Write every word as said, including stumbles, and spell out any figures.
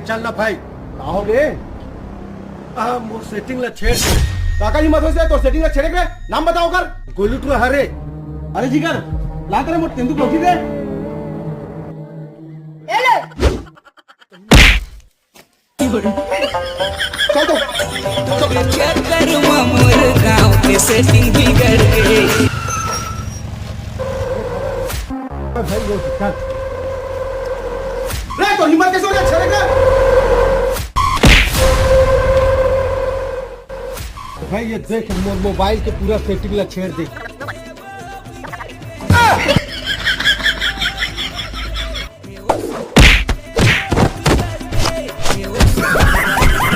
चल ना भाई। का हो गे? आ, मोर सेटिंग ला छेड़ दे। काकर हिम्मत होइस रे तोर सेटिंग ला छेड़े के रे? नाम बता ओकर। गोलू टूरा हरे। अरे जिगर, ला तेरे मोर तेंदू पहुंची दे। ए ले। चल तो। चक्कर में मोर गांव के सेटिंग बिगड़ गई। रे, तो हिम्मत कैसे हो गया छेड़े का? भाई, ये देख, मो-, मोबाइल के पूरा सेटिंग ला छेड़ दे।